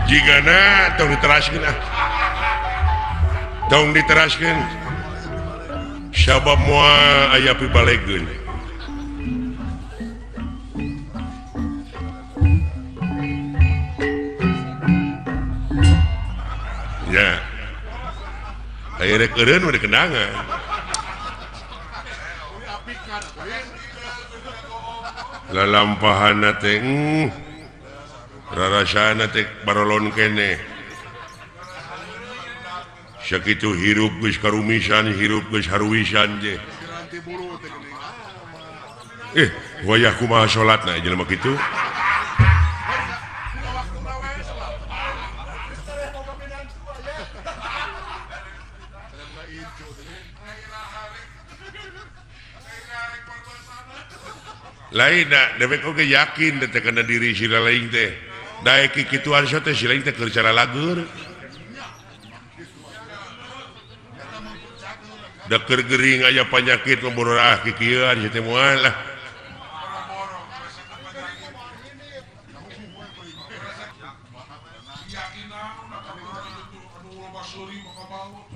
Jigana tong diteraskeun ah. Tong diteraskeun. Sabab moal aya pibalegeun. Ya. Aya rek eureun we dikendangan. Lalampahanna teh rarasana teh barolon kene. Sakitu hirup geus karumisan, hirup geus haruwisan je. Wayah kumaha salatna jelema kitu? Lain da dewek oge yakin teh kana diri sila lain teh. Daek kikituan so teh si lain teh keur cara lagur. Da keur gering aya panyakit ngoboro ah kikieuan si teh moal lah.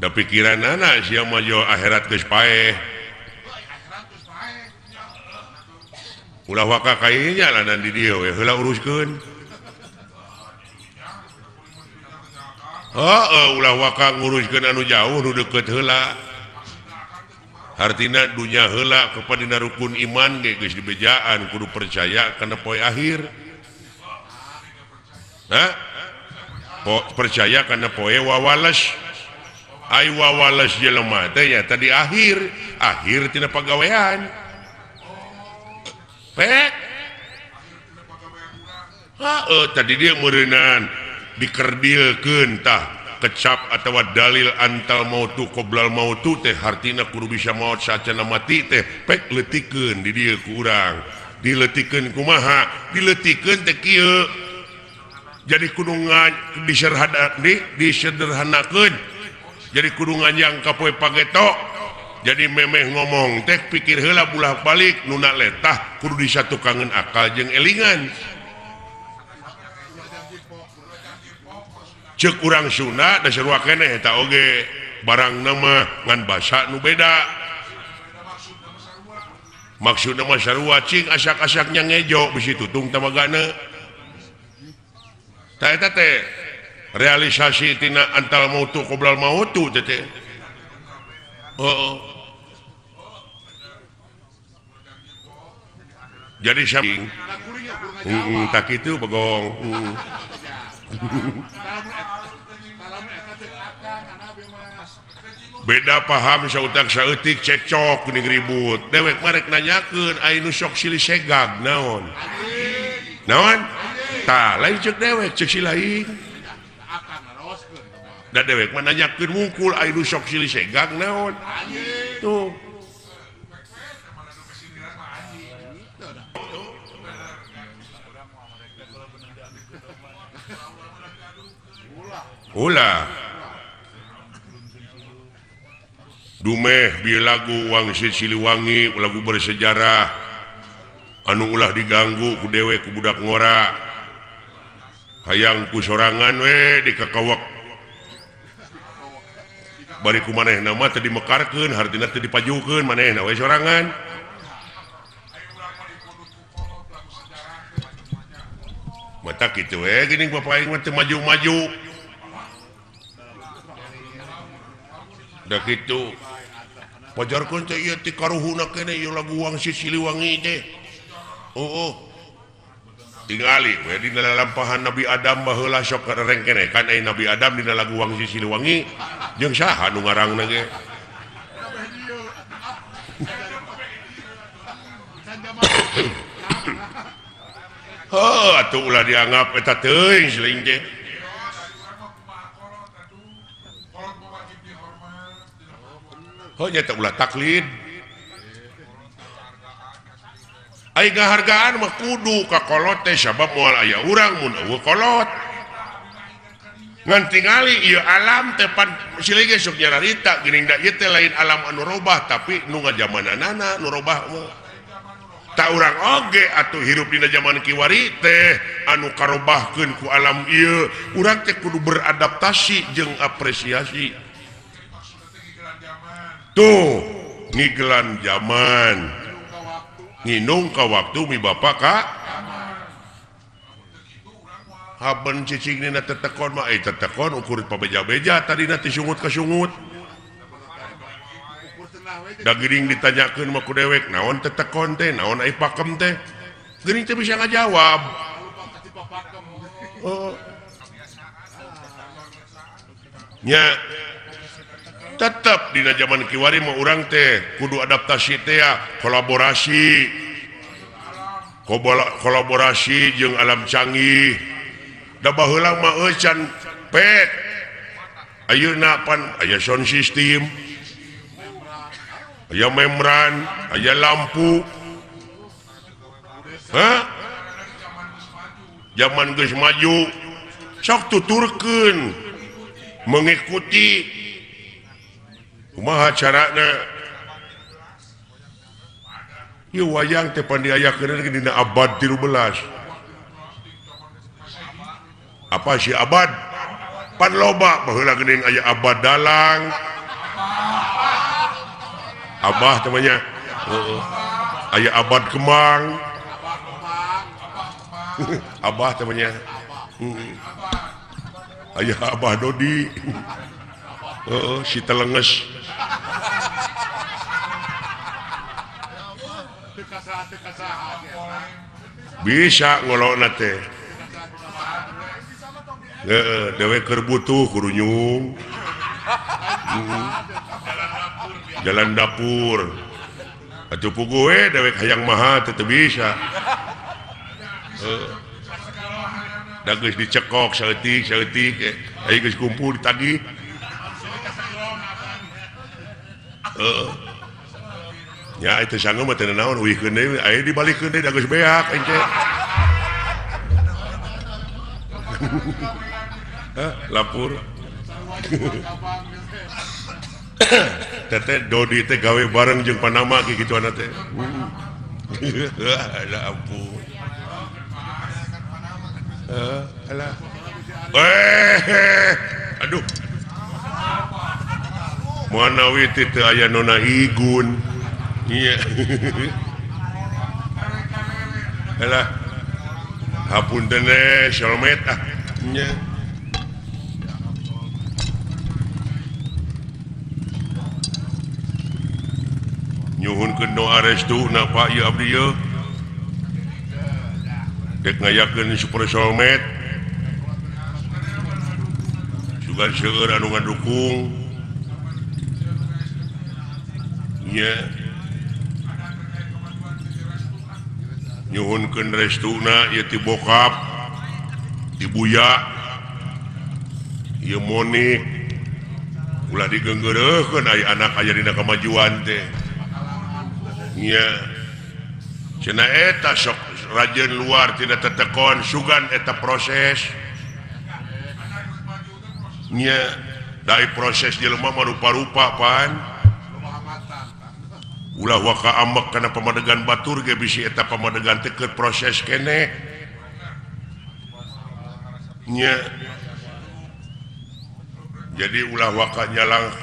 Da pikiranana sia mah jo akhirat geus paeh. Ulah waka kainya lah di dieu we heula uruskeun. Heeh, ulah waka nguruskeun anu jauh nu deukeut heula. Hartina dunya heula kepada rukun iman ge geus dibejaan kudu percaya kana poe akhir. Hah? Percaya kana poe wawales. Ai wawales jelema teh nya tadi akhir, akhir tina pagawean. Pek. Heeh, tadi dia meureunan dikerdilkeun tah kecap atawa dalil antal mautu qoblal mautu teh hartina kudu bisa maot saacana mati teh pek leutikeun di dieu ku urang. Dileutikeun kumaha? Dileutikeun teh kieu. Jadi kudu disederhanakeun. Jadi kudu nganjang ka poe pageto. Jadi memeh ngomong teh pikir heula bulah balik nuna letah kudu disatukangeun akal jeung elingan. Ceuk urang Sunda da sarua keneh eta oge barangna mah ngan basa nu beda. Maksudna mah sarua cing asak-asaknya ngejo bisi tutung tamagana. Tah eta teh realisasi tina antal mautu qoblal mautu teh teh. Oh. Jadi samping tak itu bagong. Beda paham sautak saeutik cekcok geuning ribut. Dewek marek nanyakeun ai nu sok silih segag naon? Naon? Tah lain ceuk dewek ceuk si lain. Da dewek mah nanyakeun wungkul ai nu sok silih segag naon? Tuh. Ulah. Dumeh bi lagu Wangsit Siliwangi lagu bersejarah anu ulah diganggu ku dewek ku budak ngora. Hayang ku sorangan we dikakawak. Bari ku manehna mah teu dimekarkeun hartina teu dipajukeun manehna we sorangan. Mata kitu we geuning bapak aing mah teu maju-maju. Da kitu pajarkeun teh ieu ti karuhuna keneh ieu lagu Wangsit Siliwangi teh. Oh. Tingali we dina lalampahan Nabi Adam baheula sok rengkene kan ai Nabi Adam dina lagu Wangsit Siliwangi jeung saha nu ngarangna ge. Heuh atuh ulah dianggap eta teuing siling teh. Heuh nya teh ulah taklid. Ai ngahargaan mah kudu ka kolot teh sabab moal aya urang mun eueuh kolot. Ngan tingali ieu alam teh pan silih ge sok nyararita geuning da ieu teh lain alam anu robah tapi nu ngajamananana nu robah mah. Tak urang oge atuh hirup dina zaman kiwari teh anu karobahkeun ku alam ieu urang teh kudu beradaptasi jeung apresiasi. Tuh ngigelan zaman nginung ka waktu mi bapa ka haben cicing dina tetekon mah tetekon ukur pabeja-beja tadina ti sungut ka sungut. Da geuning ditanyakeun mah ku dewek naon tetekon teh naon ai pakem teh geuning teh bisa ngajawab. Oh. Nya tetep dina zaman kiwari mah urang teh kudu adaptasi teh kolaborasi kolaborasi jeung alam canggih. Da baheula mah euy can pet ayeuna pan aya sound system aya membran aya lampu. Hah? Zaman geus maju sok tuturkeun mengikuti kumaha carana. Ieu wayang teh pan diayakeun dina abad 13. Apa si abad? Pan loba baheula geuning aya abad dalang. Abah temannya. Heeh. Aya abad kemang. Abah temannya. Heeh. Aya Abah Dodi. Heeh, si telenges. Bisa ngolokna teh. Heeh, dewek keur butuh kurunyung. Jalan dapur. Atuh puguh we dewek hayang maha teu bisa. Heeh. Da geus dicekok saeutik-saeutik aya geus kumpul ditagih. Heeh. Ya itu sanggup mah teu naon uihkeun deui aya dibalikeun deui da geus beak ente. Hah, lapor. Teteh Dodi teh gawe bareng jeung Panama kitu anak teh. Alah ampun. Alah. Aduh. Manawi teh teu aya Nona Igun. Iya. Alah. Hapunten teh solmet ah. Nya. Nyuhunkeun doa restu na Pak ieu abdi ieu. Dek ngayakeun super solmet. Sugan seueur anu ngadukung. Nya. Nyuhunkeun restuna ieu ti bokap, ti buya, ieu Monik. Ulah digeunggeureuhkeun aya anak aya dina kamajuan teh. Nya. Cenah eta sok rajin luar tina tetekon sugan eta proses. Nya, dari proses jelema mah rupa-rupa pan. Ulah waka ambek kana pamadegan batur ge bisi eta pamadegan teh keur proses keneh. Nya. Jadi ulah waka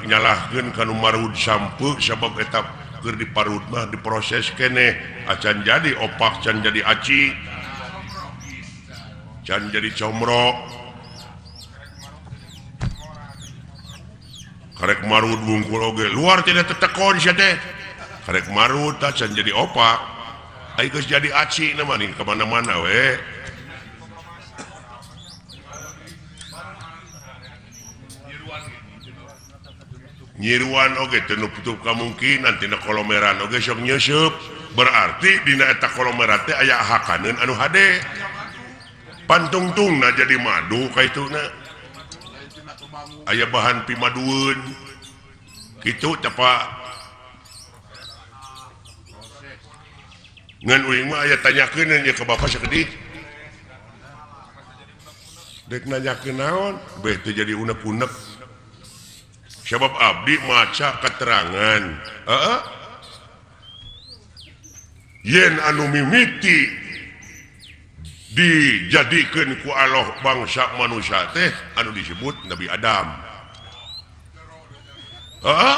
nyalahkeun ka nu marud sampeu sabab eta keur diparut mah diproses keneh acan jadi opak, can jadi aci, can jadi comro. Karek marud bungkul oge luar tidak tetekon sia teh. Karek marud tah can jadi opak. Ai geus jadi aci na mah nih kemana-mana we. Nyiruan oge teu nutup kamungkinan tina kolomeran oge sok nyeusup. Berarti dina eta kolomeran teh aya hakaneun anu hade. Pantungtungna jadi madu kaituna. Aya bahan pimadueun. Kitu teh Pak. Ngan uing mah aya tanyakeun nya ka bapak sakedik. Dek nanyakeun naon? Beh teu jadi unek-unek. Sebab abdi maca keterangan. Heeh. Yen anu mimiti dijadikeun ku Allah bangsa manusia teh anu disebut Nabi Adam. Heeh.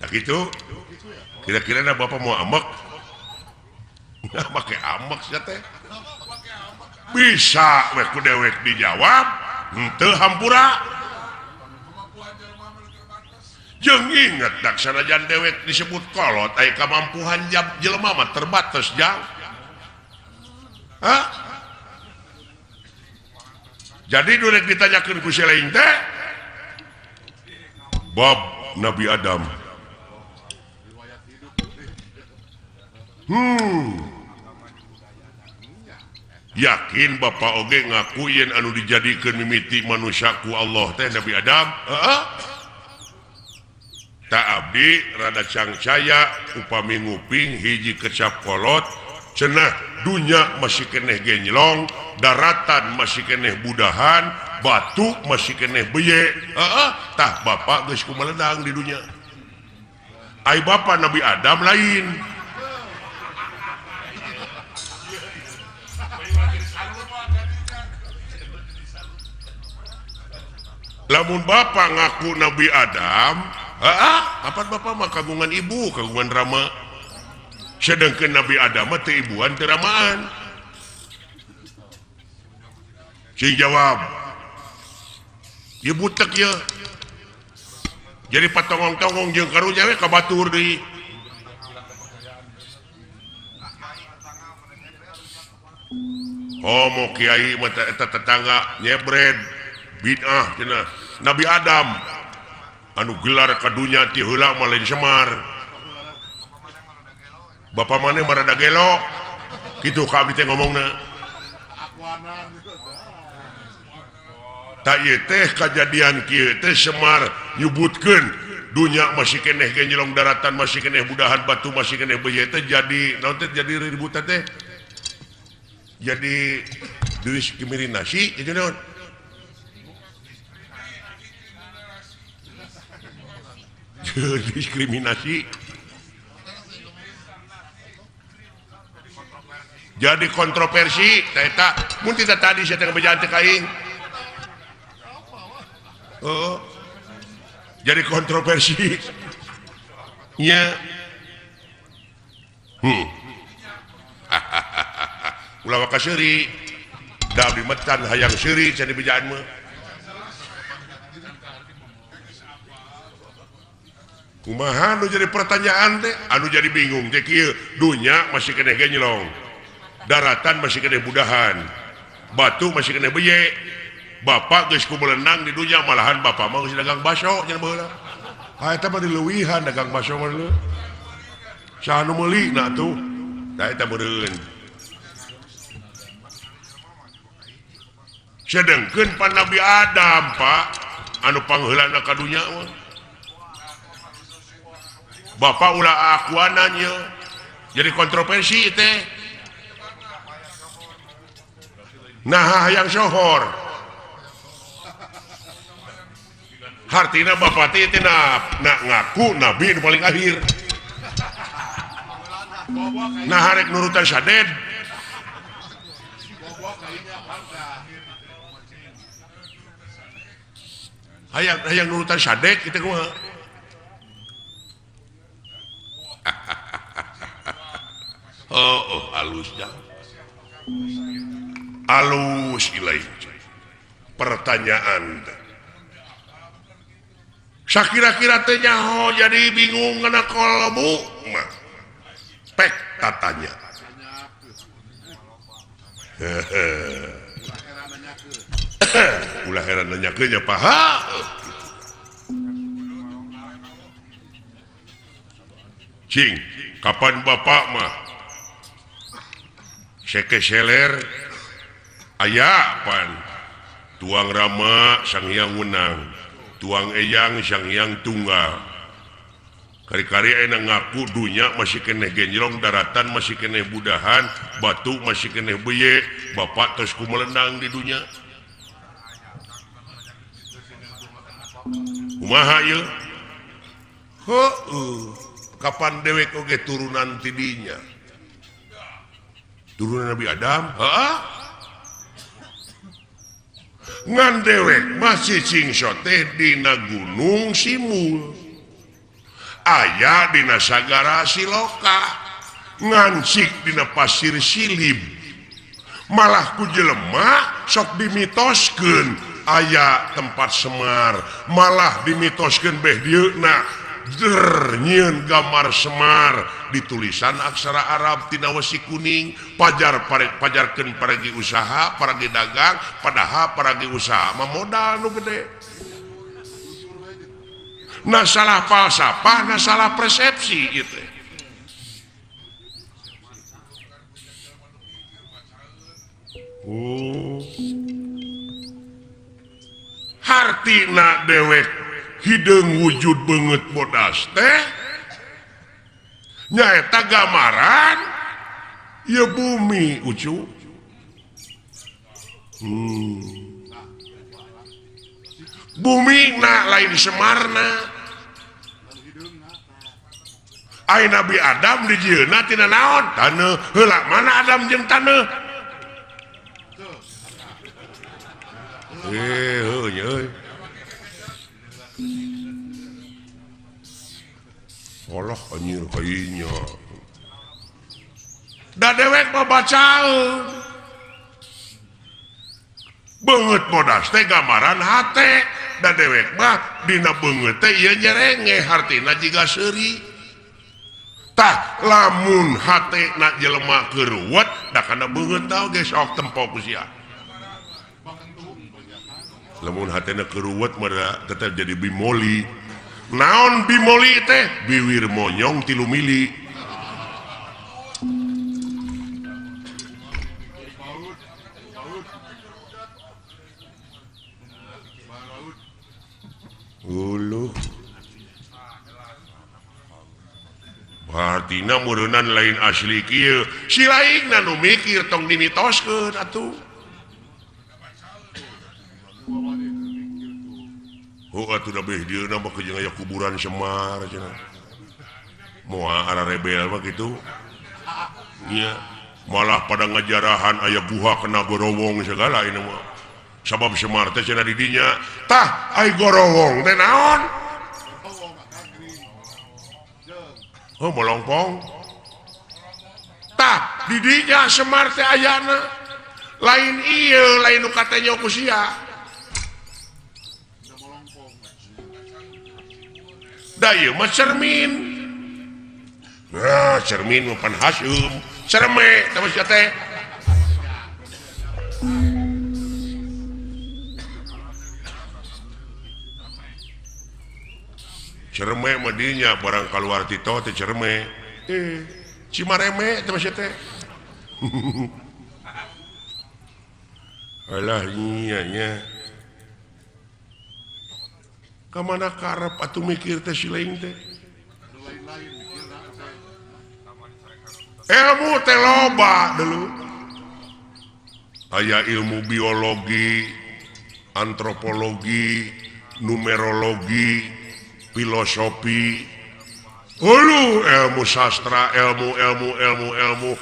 Tah kitu. Kira-kira na bapak mau amek? Nah, make amek sia teh. Bisa we ku dewek dijawab, henteu hampura. Jeung inget dak sanajan dewek disebut kolot aya kamampuhan jelema mah terbatas jang. Hah? Jadi durek ditanyakeun ku si lain teh bab Nabi Adam. Yakin bapak oge ngaku yen anu dijadikeun mimiti manusia ku Allah teh Nabi Adam? Heeh. Tak abdi rada cangcaya upami nguping hiji kecap kolot cenah dunya masih keneh genjlong, daratan masih keneh budahan, batu masih keneh beye. Heeh, tah bapak geus kumaledang di dunya. Ai bapak Nabi Adam lain. Lamun bapak ngaku Nabi Adam, heeh, kapan bapak mah kagungan ibu, kagungan rama. Sedangkan Nabi Adam mah teu ibuan teu ramaan. Cing jawab. Ieu butek ieu. Jadi patongong-tongong jeung karunya we ka batur deui. Oh, mau kiai mah eta tetangga nyebred bid'ah cenah. Nabi Adam anu gelar ka dunya ti heula mah lain Semar. Bapak maneh mah rada gelo. Kitu ka abdi teh ngomongna. Tak ieu teh kajadian kieu teh Semar nyebutkeun dunya masih keneh genjelong, daratan masih keneh budahan, batu masih keneh beuye teh jadi naon teh jadi ributan teh. Jadi diskriminasi jadi naon? Diskriminasi jadi kontroversi eta mun tidak tadi saya teh bejaan teh kaing. Oh, jadi kontroversi nya. Ulah waka seuri da abdi metan hayang seuri cenah bejaan mah. Kumaha nu jadi pertanyaan teh anu jadi bingung teh kieu, dunya masih keneh genjlong, daratan masih keneh budahan, batu masih keneh beye. Bapak geus kumelenang di dunya malahan bapak mah geus dagang baso nya baheula. Ha eta mah dileuwihan dagang baso mah leuh. Saha nu meuli na tuh? Tah eta meureun. Sedengkeun pan Nabi Adam, Pak, anu pangheulana ka dunya mah. Bapak ulah akuanan ye. Jadi kontroversi teh. Nah hayang sohor. Hartina bapak teh na ngaku nabi nu paling akhir. Nah harek nurutan saded. Hayang hayang nurutan sadek kitu kumaha. Oh, oh halus jang. Alus ilai. Pertanyaan. Sakira-kira teh nyaho jadi bingung kana kolbu mah. Pek tatanya. Ulah heran nanyakeun nya paha. Cing, kapan bapak mah seke seler aya pan Tuang Rama Sang Hyang Wenang, tuang Eyang Sang Hyang Tunggal. Kari-kari ayeuna ngaku dunya masih keneh genjrong, daratan masih keneh budahan, batu masih keneh beye, bapak terus ku melendang di dunya. Kumaha ieu? Heueuh, kapan dewek oge turunan ti dinya? Turunan Nabi Adam? Heeh. Ngan dewek masih cingso teh dina gunung Simul. Aya dina sagara Siloka, ngancik dina pasir Silib. Malah ku jelema sok dimitoskeun aya tempat Semar, malah dimitoskeun beh dieuna der nyieun gambar Semar ditulisan aksara Arab tina wesi kuning, pajar pajarkeun paragi usaha, paragi dagang, padahal paragi usaha mah modal nu gede. Nah salah falsafah, nah salah persepsi gitu. Oh. Hartina dewek hideung wujud beungeut bodas teh nyaeta gambaran ieu bumi ucu. Bumi na lain Semarna. Ai Nabi Adam dijieunna tina naon? Taneuh. Heula mana Adam jeung taneuh? Heuh nya euy. Allah anjir kayanya. Da dewek mah bacaeun. Beungeut bodas teh gambaran hate. Da dewek mah dina beungeut teh ieu nyerenge hartina jiga seuri. Tah lamun hate na jelema keruwet da kana beungeut tah oge sok tempo ku sia. Lamun hatena keruwet mah tetep jadi bimoli. Naon bimoli teh? Biwir monyong 3 mili. Uluh. Hartina meureunnan lain asli kieu. Si lainna nu mikir tong dimitoskeun atuh. Oh atuh da beh dieuna mah jeung aya kuburan Semar cenah. Moal ara rebel mah kitu. Nya malah pada ngajarahan aya guha kena gorowong segala ini mah. Sabab Semar teh cenah di dinya. Tah ai gorowong teh naon? Oh molongpong. Tah di dinya Semar teh ayana. Lain ieu lain nu katanya ku sia. Da ieu mah cermin. Nah, cermin mah pan haseum. Cerme teh sia teh. Cerme mah dinya barang kaluar ti teh cerme. Cimareme teh sia teh. Alah nya nya. Kamana karep atuh mikir teh si lain teh. Ilmu teh loba dulu. Aya ilmu biologi, antropologi, numerologi, filosofi, hulu ilmu sastra, ilmu ilmu ilmu ilmu.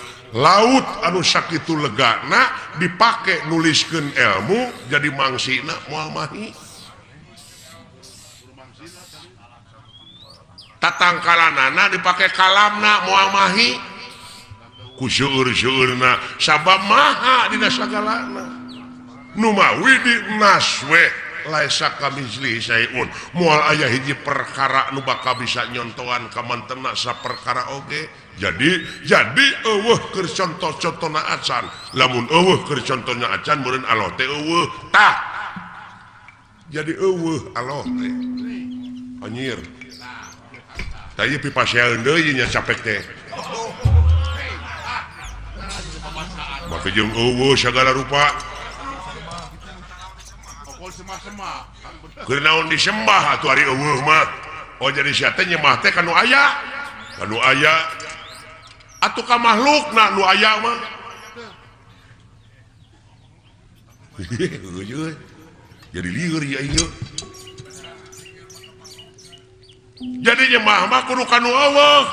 Laut anu sakitu legana dipake nuliskeun ilmu jadi mangsina moal mahi. Tatangkalanana dipake kalamna moal mahi ku seueur-seueurna sabab maha dina sagalana. Nu mawi di naswe laisa kamitslihi syai'un moal aya hiji perkara nu bakal bisa nyontoan kamantena saperkara oge. Jadi eueuh keur contoh-contona acan. Lamun eueuh keur contohna acan meureun Allah teh eueuh. Tah jadi eueuh Allah teh anjir. Tah ieu pipasean deui nya capek teh. Make jeung eueuh sagala rupa. Keur naon disembah atuh ari eueuh mah. Oh jadi sia teh nyembah teh ka nu aya. Ka nu aya. Atuh ka makhlukna nu aya mah. Jadi lieur ya ieu. Jadi nyembah mah kudu ka nu eueuh.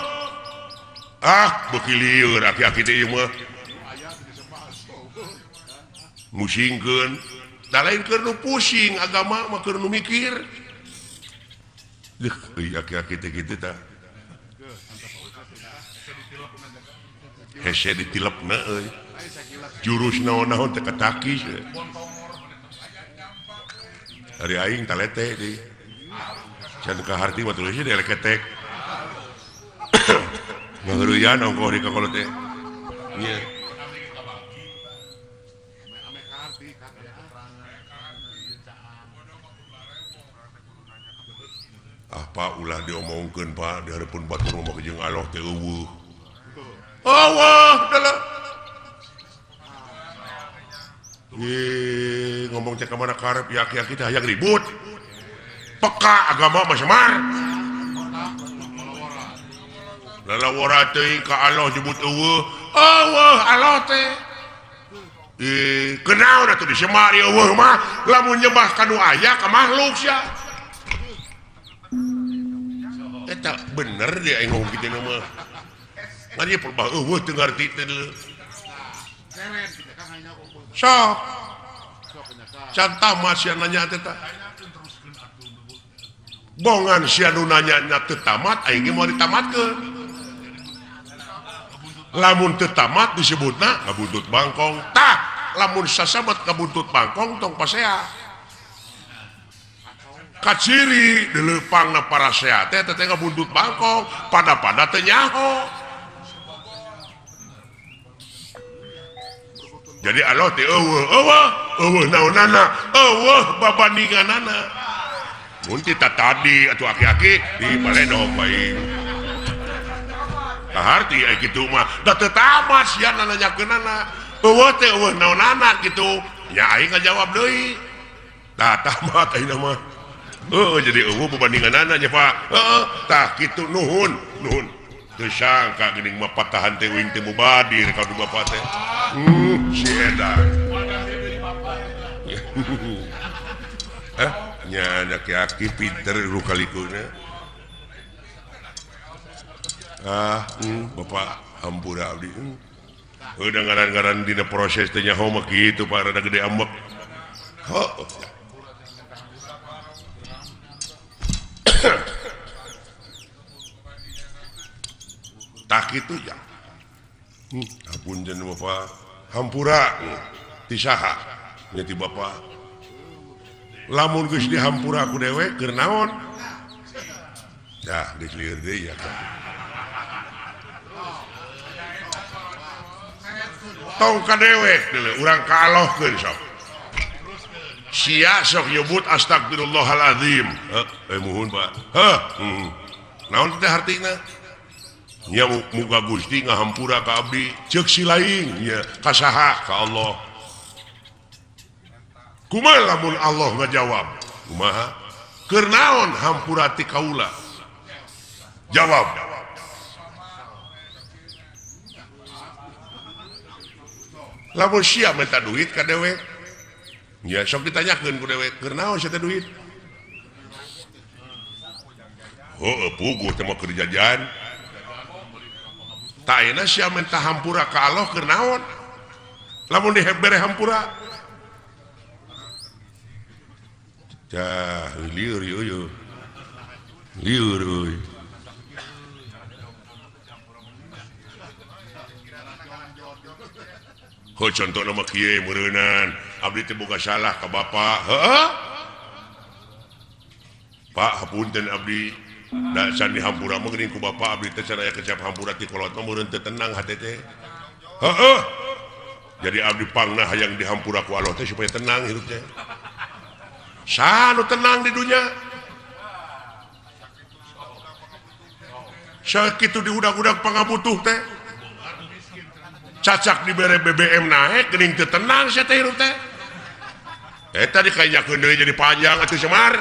Ah, beuki lieur aki-aki teh ieu mah. Musingkeun. Da lain keur nu pusing agama mah keur nu mikir. Deuh, euy aki-aki teh kitu tah. Hese ditilepna euy. Jurus naon-naon teh katakis. Ari aing talete deui. Can ka harti mah tulisna dieleketek. Ngaheureuyan ongkoh di kakolot teh. Nya. Ah Pak ulah diomongkeun Pak di hareupeun batur mah jeung Allah teh eueuh. Eueuh dalah. Ih, ngomong teh ka mana karep ya aki-aki teh hayang ribut. Peka agama mah semar. Lalawara teuing ka Allah nyebut eueuh. Eueuh Allah teh. Ih, kenaon atuh disemar ieu eueuh mah lamun nyembah ka nu aya ka makhluk sia. Eta bener dia aing ngomong kitu mah. Ngan ieu perbah eueuh teu ngarti teh deuleu. Sok. Can tamat sia nanya teh tah. Bongan sia nu nanya nya teu tamat aing ge moal ditamatkeun. Lamun teu tamat disebutna ngabuntut bangkong. Tah, lamun sasabat ngabuntut bangkong tong pasea. Kaciri dileupangna parasea teh teh ngabuntut bangkong, pada-pada teh nyaho. Jadi Allah teh eueuh, eueuh, eueuh naonana, eueuh babandinganana. Mun ti tadi atuh aki-aki di baledog bae. Kaharti aya kitu mah, da teu tamat sia nanyakeunana. Eueuh teh eueuh naonana kitu. Nya aing ngajawab deui. Tah tamat ayeuna mah. Heeh jadi eueuh babandinganana nya Pak. Heeh tah kitu nuhun, nuhun. Teu sangka geuning mah patahan teh uing teh mubadir ka du bapa teh. Si edan. Hah? Nya aki-aki pinter lu kalikuna. Ah, bapak hampura abdi. Udah ngaran-ngaran dina proses teh nyaho mah kitu Pak rada gede ambek. Heuh. Tah kitu ya. Apunten bapak hampura ti saha nya ti bapak. Lamun geus dihampura ku dewek keur naon? Dah geus lieur deui ya. Tong ka dewek deuleu urang ka Allahkeun sok. Sia sok nyebut astagfirullahalazim. Heuh, muhun Pak. Heuh. Naon teh hartina? Nya muga Gusti ngahampura ka abdi, ceuk si lain nya ka saha? Ka Allah. Kumaha lamun Allah ngajawab? Kumaha? Keur naon hampura ti kaula? Jawab. Lamun sia minta duit ka dewek, ya sok ditanyakeun ku dewek, keur naon sia teh duit? Heueuh puguh teh mah keur jajan. Tah ayeuna sia minta hampura ka Allah keur naon? Lamun dibere hampura. Tah lieur ieu. Lieur euy. Heuh contohna mah kieu meureunan, abdi teh boga salah ka bapa. Heueuh. Pak hapunten abdi. Da can dihampura mah geuning ku bapa abdi teh can aya kecap hampura ti kolot mah meureun teu tenang hate teh. Heueuh. Jadi abdi pangna hayang dihampura ku Allah teh supaya tenang hidup teh. Saha nu tenang di dunya? Sakitu diudag-udag pangabutuh teh. Cacak dibere BBM naik geuning teu tenang sia teh hirup teh. Eta dikainyakeun deui jadi panjang atuh Semar.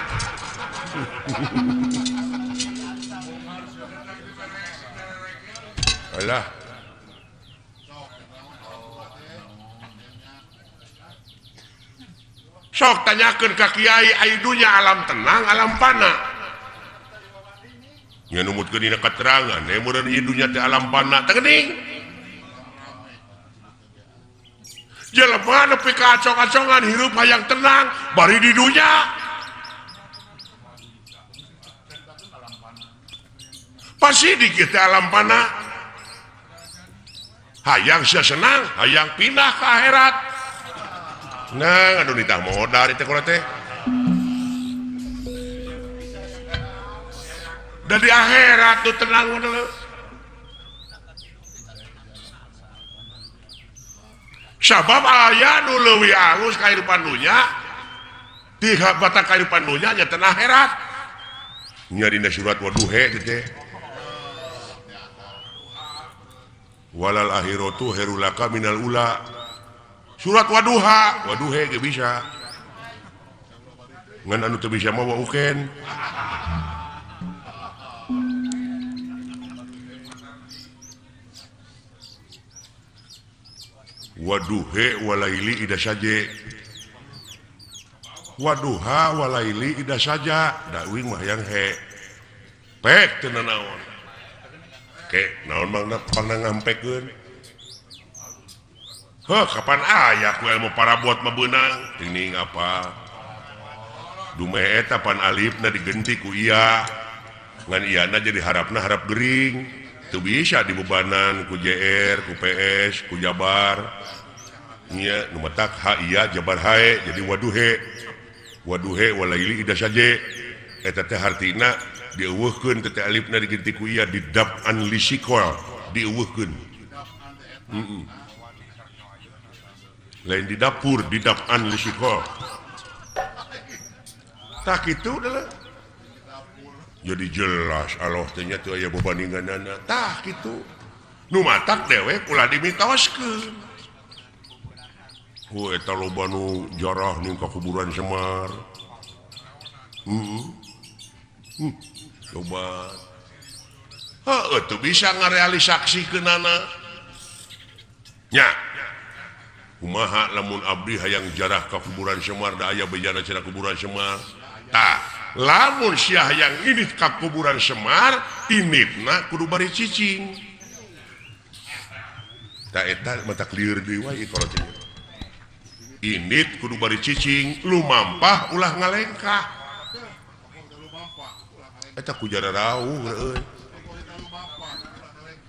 Alah. Sok tanyakeun ka kiai ai dunya alam tenang alam pana. Nya numutkeun dina katerangan meureun ieu dunya teh alam pana teh geuning. Jelema nepi ka acong-acongan hirup hayang tenang bari di dunya. Pasti di kita alam pana. Hayang sia senang, hayang pindah ke akhirat. Nah, aduh nitah modal itu kalau teh. Dan di akhirat tuh tenang dulu. Sabab aya nu leuwih alus kahirupan dunya, ti batak kahirupan dunya nya tenang akhirat. Nya dina surat waduhe teh. Walal akhiratu herulaka minal ula. Surat waduha, waduhe ge bisa. Ngan anu teu bisa mah wauken. Waduhe walaili ida saje. Waduha walaili ida saja, da uing mah yang he. Pek teu nanaon. Ke naon mangna pangna ngampekeun. Heuh kapan aya ku ilmu parabot mah beunang teuing apa. Dumeh eta pan alifna digenti ku iya. Ngan iyana jadi harapna harap gering. Teu bisa dibebanan ku JR, ku PS, ku Jabar. Nya nu matak ha iya Jabar hae jadi waduhe. Waduhe walaili ida saje. Eta teh hartina dieuweuhkeun teh alifna digenti ku iya didap an lisikol dieuweuhkeun. Lain di dapur didap an lisikol. Tah kitu adalah. Jadi jelas Allah teh nya teu aya bebandinganana. Tah kitu. Nu matak dewek ulah dimitoskeun. Ku eta loba nu jarah ning ka kuburan Semar. Coba. Heuh teu bisa ngarealisaksikeunana. Nya. Kumaha lamun abdi hayang jarah ka kuburan Semar da aya bejana cenah kuburan Semar. Tah, lamun sia hayang indit ka kuburan Semar, inditna kudu bari cicing. Tah eta mata lieur deui wae kalau teh. Indit kudu bari cicing, lumampah ulah ngalengkah. Eta ku jararauh euy.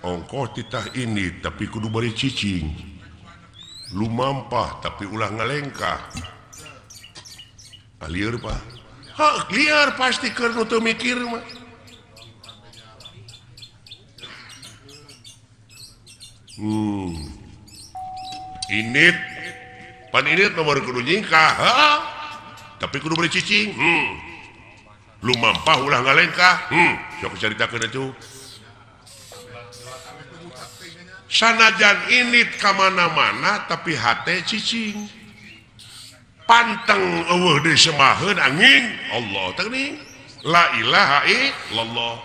Ongkoh titah indit tapi kudu bari cicing. Lumampah tapi ulah ngalengkah. Lieur Pak. Heuh, lieur pasti keur nu teu mikir mah. Indit pan indit nomor kudu nyingkah, heeh. Tapi kudu bari cicing. Lumampah ulah ngalengkah. Sok caritakeun atuh. Sanajan indit ka mana-mana tapi hate cicing. Panteng eueuh deui semaheun angin Allah teh geuning. La ilaha illallah.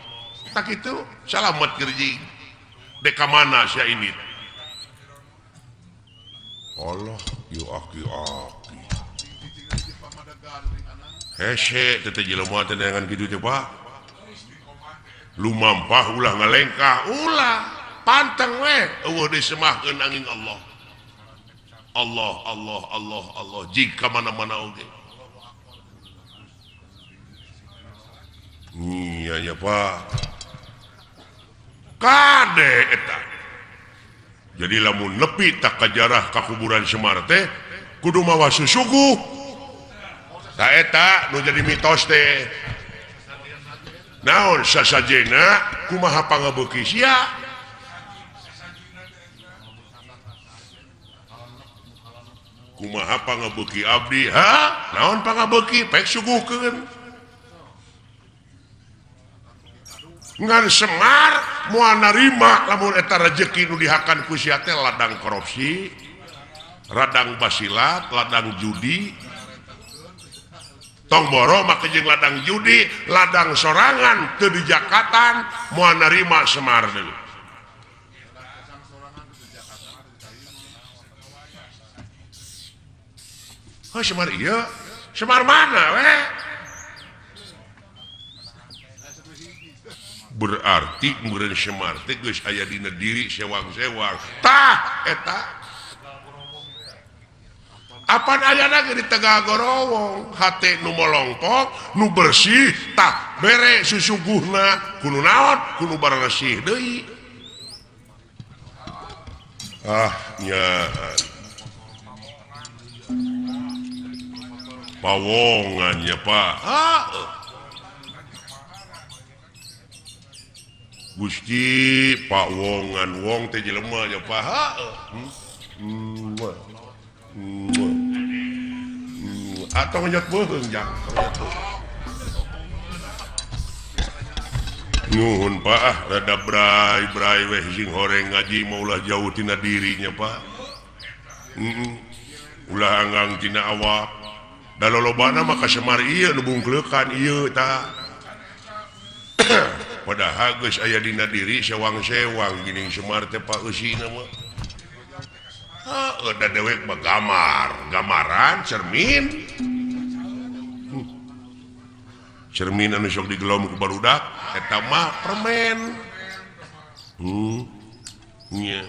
Tak kitu salamet gerjing. Dek ka mana sia indit? Allah yu aki-aki. Hese teh jelema teh dengan kitu teh Pak. Lumampah ulah ngalengkah, ulah panteng we eueuh deui semahkeun angin Allah. Allah Allah Allah Allah jika mana-mana oge. Iya ya Pak. Kade eta. Jadi lamun nepi tak kajarah ka kuburan Semar teh kudu mawa susuguh. Ta eta nu jadi mitos teh. Naon sasajena kumaha pangabeuki sia? Kumaha pangabeuki abdi? Ha? Naon pangabeuki? Pek suguhkeun. Ngan Semar moal narima lamun eta rejeki nu dihakan ku sia teh ladang korupsi, ladang basilat, ladang judi. Tong boro make jeung ladang judi, ladang sorangan teu dijakatan moal narima Semar deui. Oh, Semar ieu, Semar mana we? Berarti meureun Semar teh geus aya dina diri sewang-sewang. Tah eta apan ayana ge di Tegal Gorowong hate nu molongpok nu bersih tah bere susuguhna kudu naon kudu baresih deui. Ah nya pawongan ya Pak. Ah Gusti pawongan wong teh jelema ya Pak. Atau ngejot beuheung jang. Nuhun Pak, ah rada bray-bray weh sing horeng ngaji mah ulah jauh tina dirinya Pak. Ulah anggang tina awak. Da lolobana mah ka Semar ieu nu bungkleukan ieu tah. Padahal geus aya dina diri sewang-sewang geuning Semar teh Pak eusina mah. Heeh, da dewek mah gamar, gamaran cermin. Cermin anu sok digelom ku barudak eta mah permen. Nya.